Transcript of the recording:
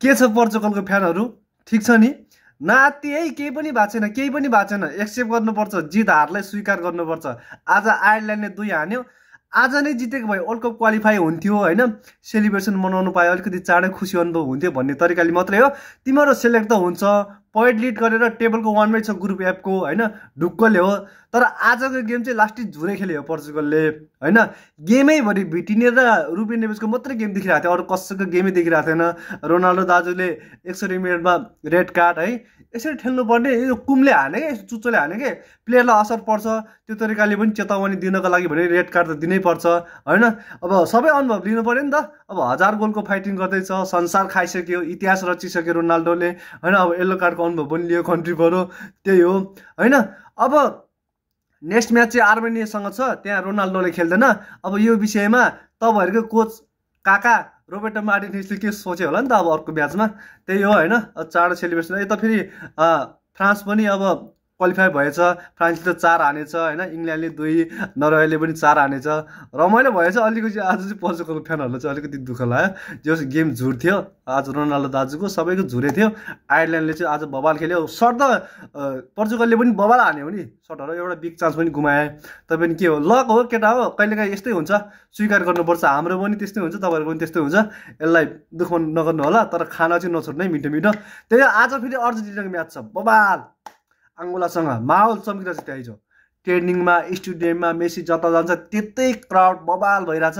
के छ पोर्चुगलको फ्यानहरू ठिक छ नि नाति है केही पनि भएको छैन एक्सेप्ट गर्नुपर्छ जित हारलाई स्वीकार गर्नुपर्छ आज आयरल्यान्डले 2 हान्यो आज नै जितेको भए वर्ल्ड कप क्वालिफाई हुन्थ्यो हैन सेलिब्रेसन मनाउनु पायो अलिकति चाँडै खुसी अनुभव हुन्थ्यो भन्ने तरिकाले मात्रै हो तिम्रो सेलेक्ट त हुन्छ पोइन्ट लिड गरेर टेबलको 1 मै छ ग्रुप एफ को हैन ढुक्कले हो तर आजको गेम चाहिँ लास्टै झुरे खेल्यो पोर्चुगलले हैन गेमै भरि भिटिने र रुबेन नेभेसको मात्रै गेम देखिरहेको थियो अरु कसैको गेमै देखिरहेको थिएन रोनाल्डो दाजुले 61 मिनेटमा रेड कार्ड है यसरी ठेल्नु पर्ने यो कुमले हाने के चुच्चोले हाने के प्लेयरलाई असर पर्छ त्यो तरिकाले पनि चेतावनी दिनको लागि भने रेड कार्ड त दिनै पर्छ हैन अब सबै अनुभव लिनु पर्यो नि त अब 1000 गोलको फाइटिङ गर्दैछ संसार खाइसक्यो इतिहास रचिसक्यो रोनाल्डोले हैन अब येलो कार्डको अनुभव पनि लियो कन्ट्रीबाट त्यही हो हैन अब नेक्स्ट म्याच चाहिँ आर्मेनियासँग छ त्यहाँ रोनाल्डोले खेल्दैन अब यो विषयमा तपाईहरुको कोच काका रोबर्टो मार्टिनेजले के सोच्यो होला नि त अब अर्को म्याचमा त्यही हो हैन चाँडो सेलिब्रेसन यता फेरि फ्रान्स पनि अब क्वालिफाई भएछ फ्रान्सले त 4 हानेछ हैन इंग्ल्यान्डले 2 नर्वेले पनि 4 हानेछ रमाइलो भएछ अलिकति आज चाहिँ पोर्चुगल फ्यानहरुलाई चाहिँ अलिकति दुःख लाग्यो जो गेम झुर्थ्यो आज रोनाल्डो दाजुको सबैको झुरे थियो आयरल्यान्डले चाहिँ आज बबाल खेल्यो सर्ट त पोर्चुगलले पनि बबाल हान्यो नि सर्टहरु एउटा बिग चान्स पनि गुमाए तपाईं के हो लक हो केटा हो कहिलेकाहीँ यस्तै हुन्छ स्वीकार गर्नुपर्छ हाम्रो पनि त्यस्तै हुन्छ तपाईहरुको पनि त्यस्तै हुन्छ यसलाई दुःख नगर्नु होला तर खाना चाहिँ नछोड्नु है मिठो मिठो त्यही आज फेरि अर्जेन्टिनाको म्याच छ बबाल अंगोलासँग माहौल चम्किरहेछ त्यही छ ट्रेनिङमा स्टेडियममा मेसी जता जान्छ त्यतै क्राउड बबाल भइराछ